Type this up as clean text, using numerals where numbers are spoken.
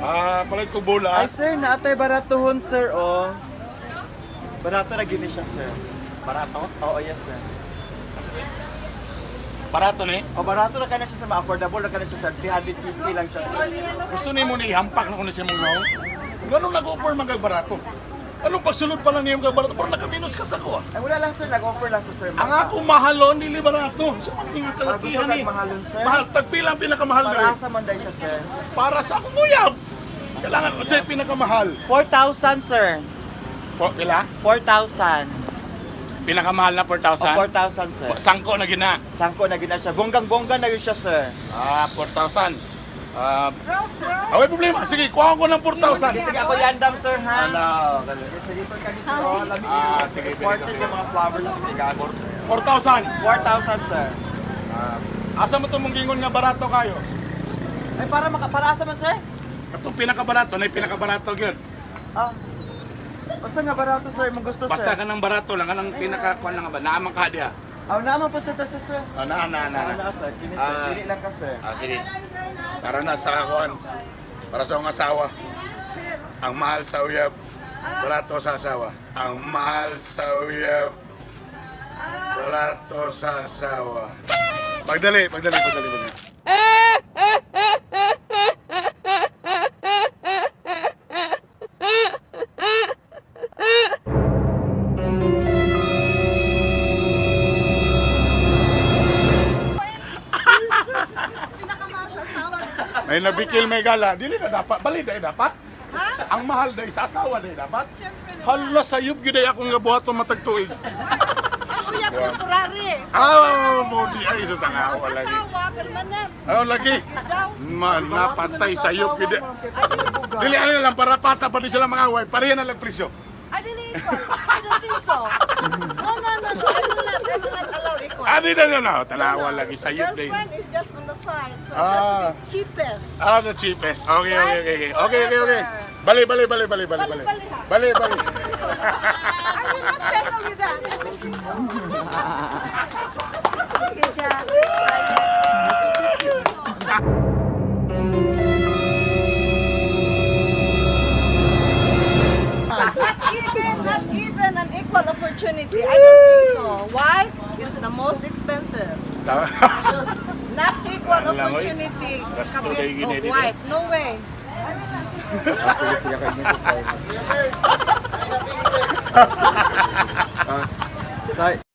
Ah, palit ko bola. Ay sir, naatay baratohon sir oh. Barato na gini siya sir. Barato? Oo, yes sir. Barato ni? O barato na kana siya sir, ma-affordable na kana siya sir. 350 lang siya sir. Gusto ni mo ni ihampak na ko ni si mong naong? Ganun nag-offer man kag barato. Anong pagsulod pa lang niya kag barato? Pero nakaminus ka sa ko. Ah. Ay wala lang sir, nag-offer lang ko sir. Ang ako mahalon, dili barato. Sa man nga kalakihan Ah, gusto ni. kag mahalon, sir? Mahal, tagpila ang pinakamahal Para diri. sa man day siya sir. Para sa akong uyab. Kailangan unsay pinakamahal? 4,000 sir. Pila? 4,000. Pinakamahal na O 4,000? 4,000 sir. Sangko na gina. Sangko na gina siya. Bonggang-bongga na yun siya sir. Ah, 4,000. Ah, okay, problema. Sige, kuha ko ng 4,000. Sige, ako yandam sir ha. Ala, Sige sir, kani sir. Oh, lami. Ah, sige, pwede Imported yung mga flowers na ginigamit sir. 4,000. 4,000 sir. Ah, asa mo itong munggingon nga barato kayo? Ay para maka para asa man sir? Atong pinakabarato, na pinakabarato gyud. Ah. Unsa nga barato sir mong gusto sir? Basta ka ng barato lang, kanang pinaka kuan lang ba? Naamang ka diha. Aw naman po sa ta sir. Sir. Ah, na na na. Ah, Na. na sir, kini sir, Ah. dili lang ka sir. Ah, sige. Para na sa kuan. Para sa akong asawa. Ang mahal sa uyab, barato sa asawa. Ang mahal sa uyab, barato sa asawa. Pagdali, pagdali, pagdali, pagdali. Pinakamahal sa asawa. May nabikil may gala. Dili na dapat. Bali dahil dapat. Ha? Ang mahal dahil sa asawa dahil dapat. Siyempre naman. Hala, sayop gyud ay akong nga buhaton matag tuig. Ako yung temporary. Ah, mo di ay sa tanga Ang ako lagi. asawa, permanent. Aw lagi. Daw. Man, napatay sayop gyud. Dili ano lang para pata pa di sila mga away. Pareha na lang presyo. I didn't equal. I don't think so. No, no, no, no. I will not allow equal. Ah, di na na na. Tanawa No, no. lagi sayop day. Girlfriend is just on the side, so Ah. it has to be cheapest. Ah, the cheapest. Okay. Okay. Bali, bali, bali, bali, bali, bali. Bali, bali, ha? Bali, bali. I will not settle with that. Good job. Not even an equal opportunity. I don't think so. Why? It's the most expensive. Tama. Not equal Ano lang, oy. opportunity. Gasto Kabit tayo gini of dito. wife. No way. Sige, sige kay ni sir. Ah. Sir.